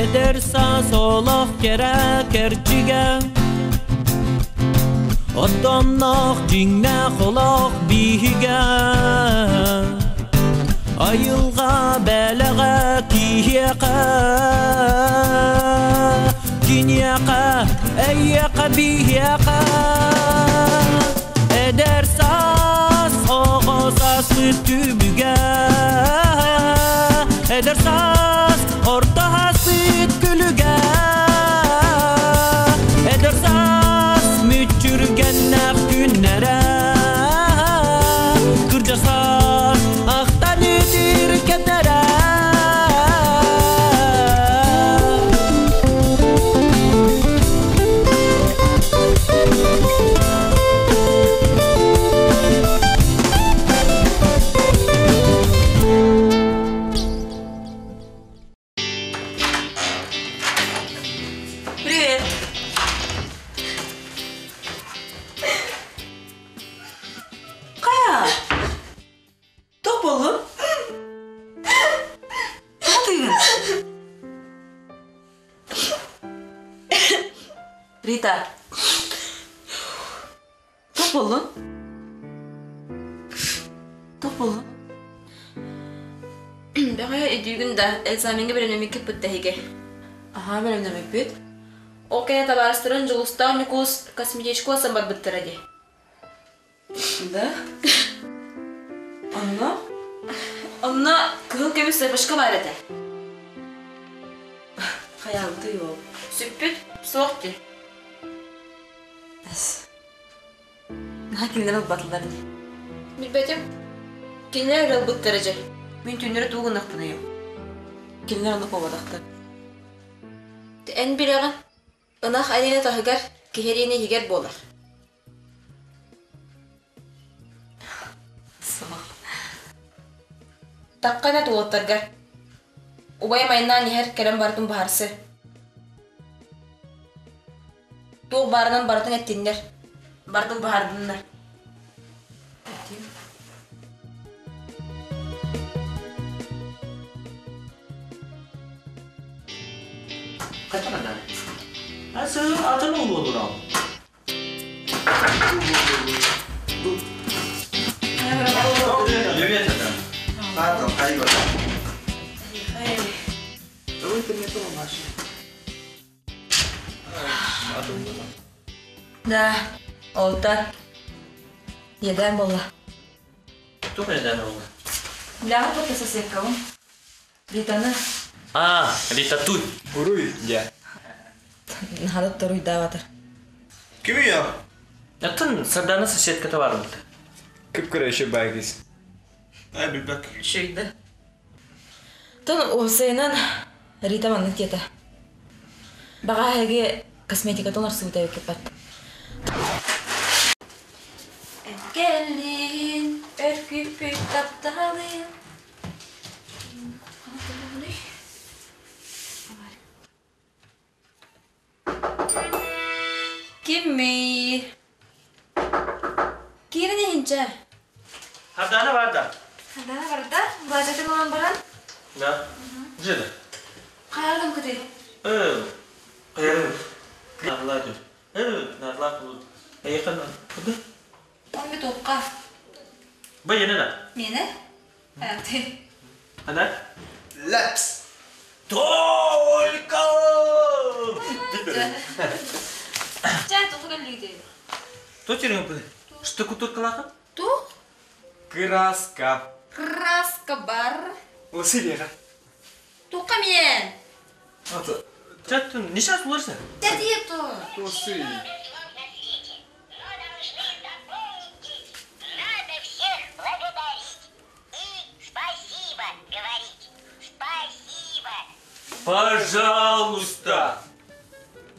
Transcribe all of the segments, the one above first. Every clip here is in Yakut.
Эдэр саас олох кэрэ кэрчигэ Оттомноох дьиҥнээх олох биһигэ Айылҕа бэлэҕэ киһиэхэ Киниэхэ, эйиэхэ биһиэхэ Эдэр саас оҕо сааспыт түбүгэ Эдэр саас орто ааспыт күлүгэ Эдэр саас мүччүргэннээх күннэрэ Кырдьар саас ахтан үтүр кэмнэрэ Привет. Кая? Топ болдун? Топ Рита. Топ болдун? Топ болдун? Бэҕэһээ өйдүүгүн да, экзамеҥҥа бэлэмнэммиккит бытта эһиги. Аһаа, бэлэмнэммиппит. Ол кэннэ табаарыстарын Дьулустаах Ньукуус косметичку ылсан барбыттара дии. Да? Онно? Онно кыһыл көмүс цепочка баар этэ. Хайаабытый ол? Сүппүт, суох дии. Эс. Наһаа кинилэр ылбатылар ини. Билбэтим. Кинилэр эрэ ылбыттара дьэ. Мин түүннэри тугу гыннахпыный? Кинилэр онно буолбатахтар. Эн билэҕин, ынах эриэнэ таһыгар, киһи эриэнэ иһигэр буолар. Суох. Тахха эмэ уолаттаргар. Убайым айаннаан иһэр, кэлэн барытын быһаарсыы. Туох баарынан барытын эттиннэр, барытын быһаардыннар. Атын уулуурам. Привет, это. Пардон, Да, олта. Едаем буолла. Туох едаан буолла? Бляха кытта соседкабын. Ританы. А, Рита тут. Уруй, дьэ. Наһаа торуйдаабатар. Ким я? Атын Сардана соседката бар бит. Кып-кыра еще байгис. Ай, билбэк. Шүйді. Тон уопсайынан Рита маннык диэтэ. Баҕа эһиги косметикатын арсыбыта эбиккиппат. Кэллин, өркүппүт тапталын. Кимий? Киирин иһинчэ. Хардана барда. Хардана барда. Баажатын ылан баран. Да. Жида. Хайардым кыты. Хайарым. Нарлаа дю. Нарлаа кулут. Эйхан куды? Он битукка. Баянына. Мені? Ты. Она? Лепс. Только! Чэ, тугу кэллигити? То черен Что кутуркалаха? Ту? Краска. Краска бар. Василиха. Тука мен. Чаттын, не сейчас уларса? Дядя то. Тусы. Надо всех благодарить и спасибо говорить. Спасибо. Пожалуйста.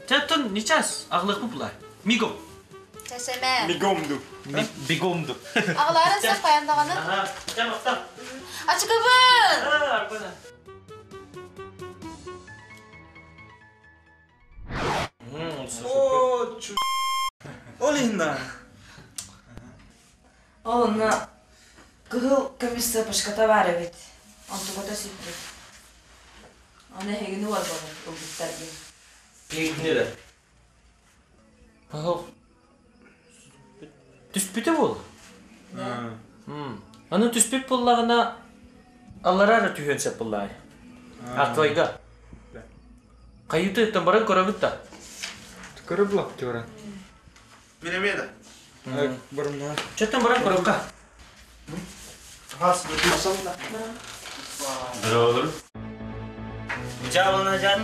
Чаттын, не час, ағлықпы бұлар. Мигом. Чәсәмә. Мигомду. Бегомду. Ағаларын сәп қаяндағаны. Ага, чам ақтан. Ачыкыбын! А, О, чу... Олина. Ол онно кыһыл көмүс цепочката баар эбит. Онтугата сүппүт. Аны эһигини уорбалар ылбыттар диэн. Пигни да. Пахов. Түспүтэ буол. Аны түспүт буоллаҕына аллараа эрэ түһүөн сөп буоллаҕай. Артвайга. Хайыты баран көрөбүт да. Көрө булак баран. Мин эмиэ да. Барымна. Чөттөн баран көрөккө. Хас Здорово. Дьаабылына жан.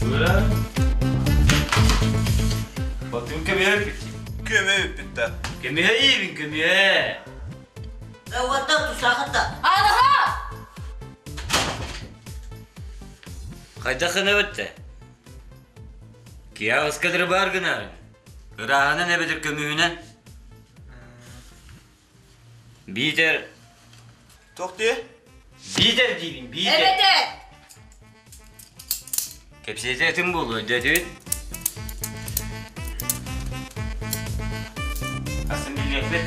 Ура. Батым көмө бит. Көмө бүттэ. Көмө ийбин көмө. Уотта тусахата. Аныха! Хайдах гынабыт Киявыскадыры бар гынарын. Ырааһынан эбэтэр көмүһүнэн. Биитэр Туох дии? Биитэр диибин, биитэр. Эбэтэр! Кэпсиэтэ этим буолуо, дэтибит. Асын билиэхпит.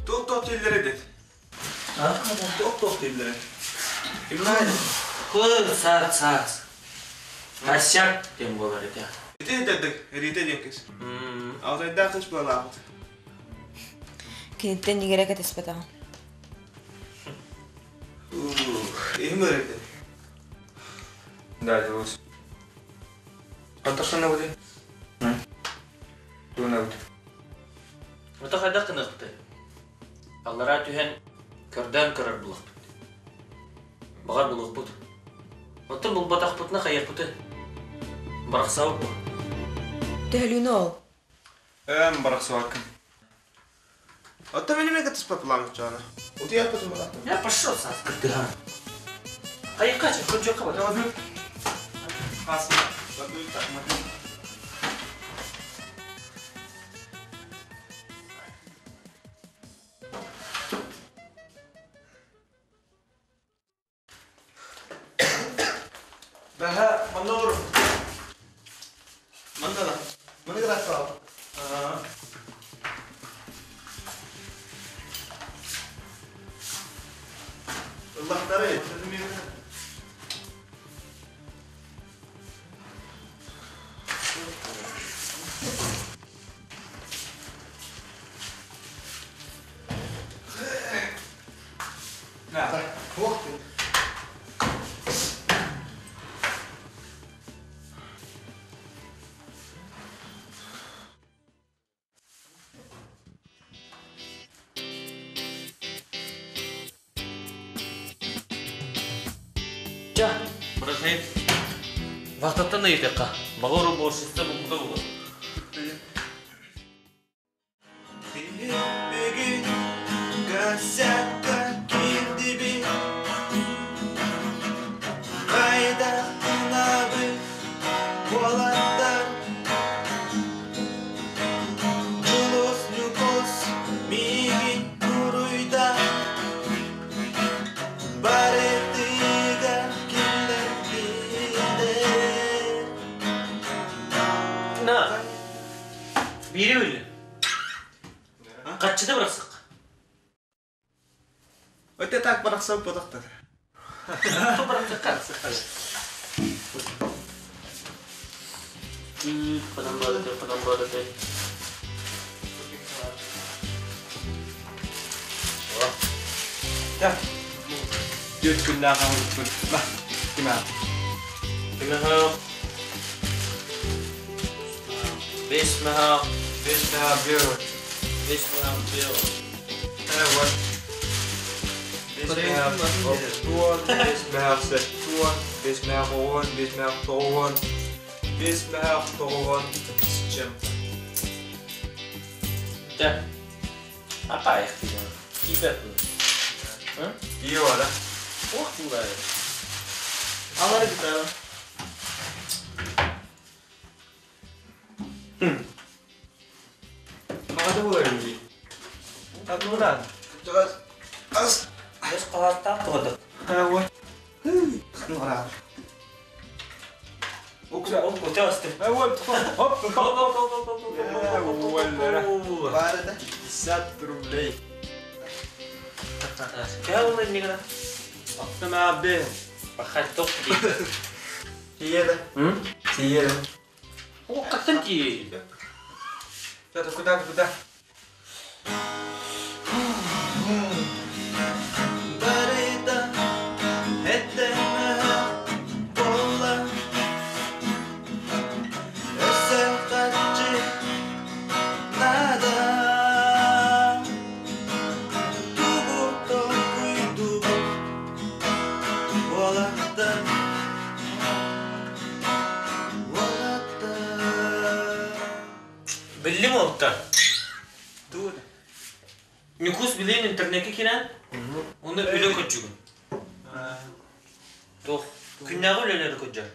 Туох туох дииллэр эдит? Туох туох дииллэр? Кимнай? Кыл саат саас. Косяк диэн буолар этэ. Ити дедик, Рита диэн кыз. Алтайдаах кыз буолаахыт. Киниттэн нигерэ кэтэспэтэҕим. Иһим өрөтө. Да, дьулус. Хантахсана бudi? Тугуна бут. Ото хайдах гыныахпытай? Аллараа түһэн көрдөөн көрөр булахпыт. Баҕар булуохпут. Оттон булбатахпытына хайыахпыты? Барахсабыт бу. Төһөлүүнү ол? Эм барахсыбаккын. Оттон мин эмиэ кытыспат буламмыт чоона. Утуйаппытым булаттым. Я пошел саас кырдыһан. Хайыкка чы көрдүөххэ бар. Хас. Бэһэ, манна олор. Манна да. Маны гыраттаа. Ыллахтары. На. Туох дии? Ча, бырахайын. Вахтаттан ыйытыахха. Баҕар уборщица булбута буолуо. Бүгүн косякка киирдибит Хайдах гынабыт уолаттар Дьулус Ньукус миигин буруйда Барытыгар киллэрдилэр На. Биири өллө. Хаччыта бырахсык. Өте так барахсан потохтар. Бырахсыкка. Ханан барыты, ханан барыты. Да. Дүрт күннәэх аһылыкпын. Ба, кимаа. Тыгаһа. Бес маха, Бес маха бир. бес маха бир. Э, вот. Бес маха оптуон, бес маха сеттуон, бес маха оон, бес маха тоҕуон, бес маха тоҕуон, с чем-то. Да. Апа ихтиген. Кибет. Ио, да? Ох, тулай. Алары гитара. Мага болар инди. Татудан. Ас. Бес қалаттақ тұғыдық. Э, вот. Баар 50 рублей. Кэл иннигина. Аттана бе. Бахатток Тиеда. Тиеда. О, каттан ти. Да, куда, куда? Барыта эттэҥҥэ буолла, өссө харчы наада. Тугу толкуйдуубут уолаттар, уолаттар. Биллим олта. Тугу? Ньукуус билигин интернеккэ киирэн, уонна үлэ көрдьүгүн. Туох күннээҕи үлэлэри көрдьөр.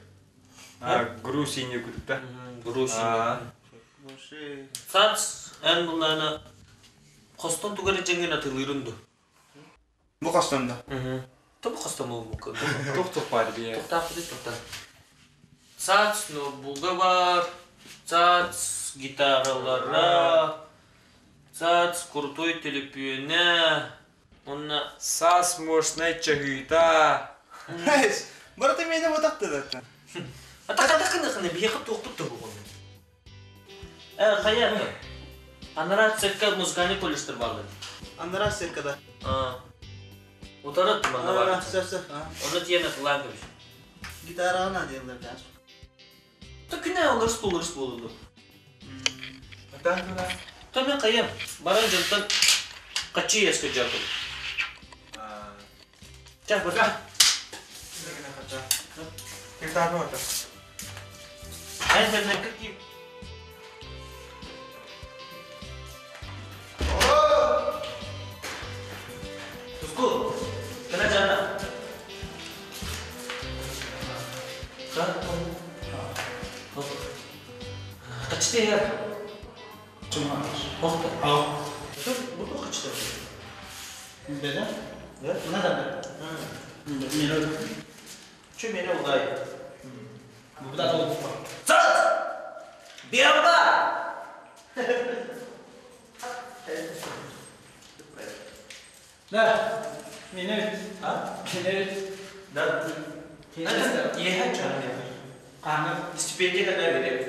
Грузия кутта. Грузия. Сац эн буллаана хостон тугар дьэҥҥин атыылыырын ду? Бу хостон да? Тобу хостон буолбукка. Тух-тух бар бие. Тухтаах тухтаах. Сац ноутбуга бар, сац гитаралара, сац крутой төлөпүөнэ, уонна Саас мощнай чаһыыта. Барыта миэнэ ботахты да. Атакатакыныхыны биһиэхэ туохпут да буолуо. Э, хайа Анараа цирка музыкальный колледжтар бааллар. Анараа циркада. Утары манна бар. Сөп сөп. Онно тиийэн атылаан кэбис. Гитараҕа наадыйаллар даас. Та күнэ олорс булурс буолуду. Та мен хайам. Баран дьонтон каччы иэскэ дьаркын. Ча, бара. Гитарны ота. Эн какие? Туску, кана жана. Качты я. Охта. Бу качты. Беда? Да? Надо. Мені. Че меня удай? Буда толку. Цац! Биамба! Да. Мені. А? Мені. Да. Еха чан. Қаны. Стипендия когда берет?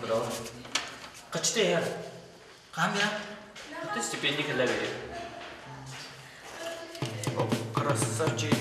Браво. Качты я. Қам я? Ты стипендия когда берет? О, красавчик.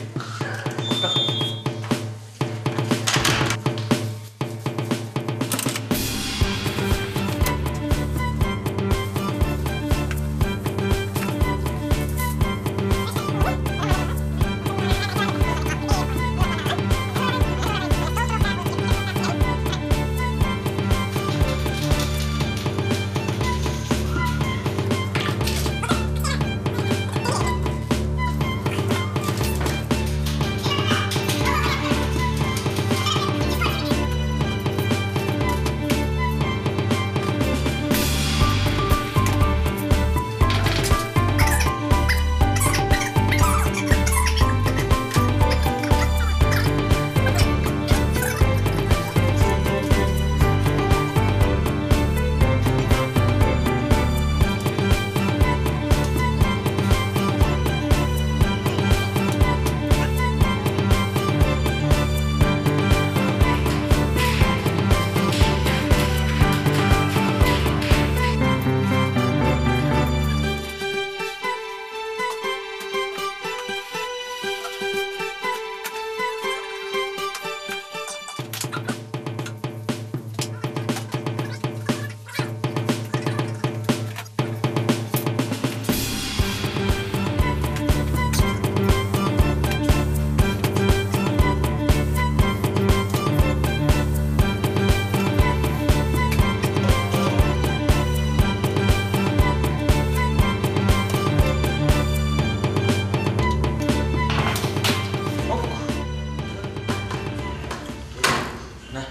На.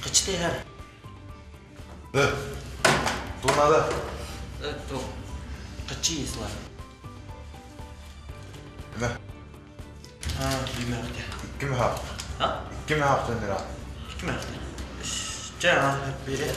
Качты я. Тунада. Качи исла. Мэ. А, бимәхте. Ким хап? А? Ким хаптан дира? Ким хапты? Ча, бере.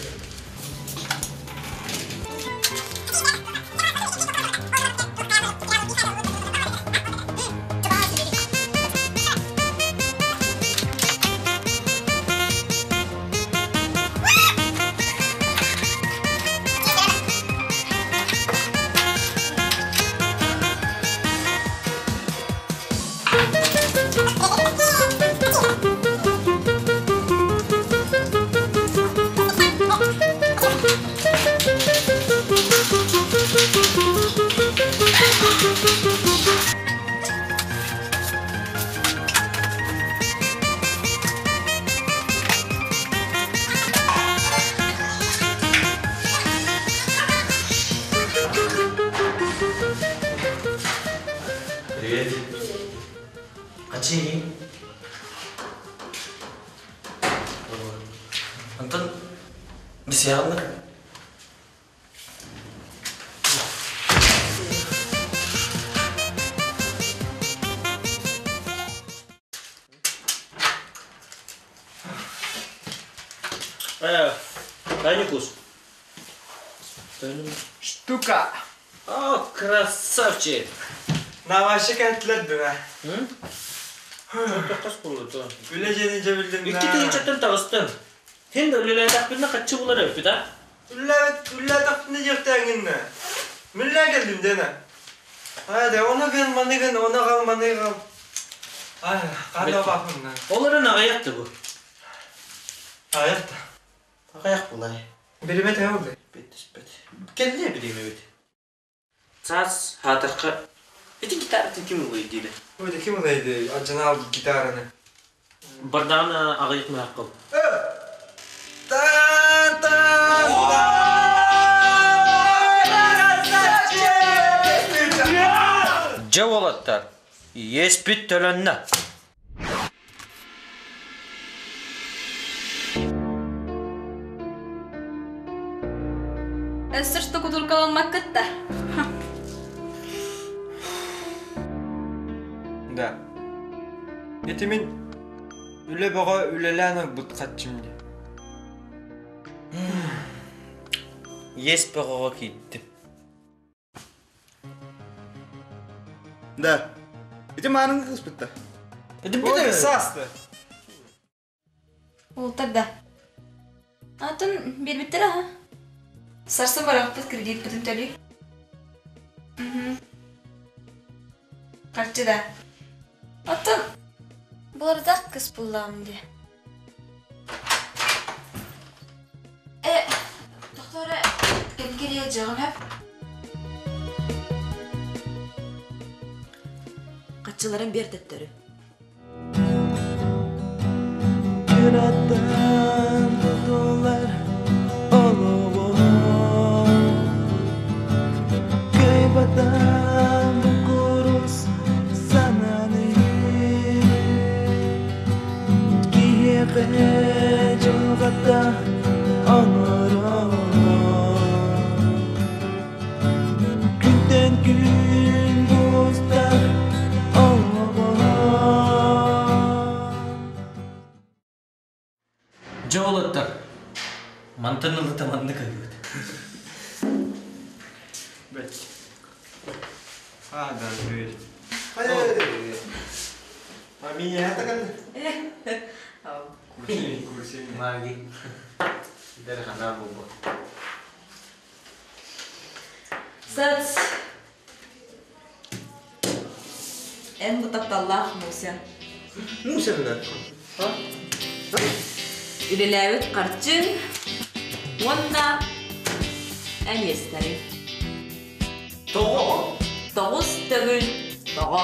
Привет. Качи. Антон, бисиалны. Дай Никус. Штука. О, красавчик. Навашы кәтләдді. Çok buldu. Үле женинче билдим. İki тыгынчаттан тагыстым. Сен да үлеләдәк качы булар өпү да. Үле тапны жертәңинне. Мүллә келдим дене. Hadi onu gın, manı gın, onu kal, manı kal. Ay, kana bakın. Оларын агаяқты бу. Ayakta. Агаяк булай. Birime te oldu. Бет, бет. Келде биреме бит. Цас хатырка. Эти гитара ким улай диде. Öyle kim olaydı? Acını al gitarını. Бардагына агаяк мына кыл. Tan tan Жавалаттар. Еспит төлөннө. Өссөр штукатуркаламмаккытта. Да. Этимин үле бага үлеләне бутқат şimdi. Ес бага китти. Да. Ити манын кыз битти. Эти Бу састы. Ултар да. Атын бербиттер аха. Сарсы барақпыт кредит бүтін төлей. Қарчы да. Атын бұлардақ кыз бұллағым де. Доктора, кем жығым әп? Качыларын бер төттөрү. Kırattan tutular oluğu Kıybatan kurus sananı Kiye cılgata onuru Günden gün buzda oluğu Жавалаттар. Мантанылы таманны кайбыт. Бет. А, да, дверь. А меня это как? Курсин, курсин. Маги. Дер хана бу. Сац. Эн бу тапталлах Муся. Муся да. Үлеләбит карчын. Онна эн естери. Того. Тоғыз төгүл. Того.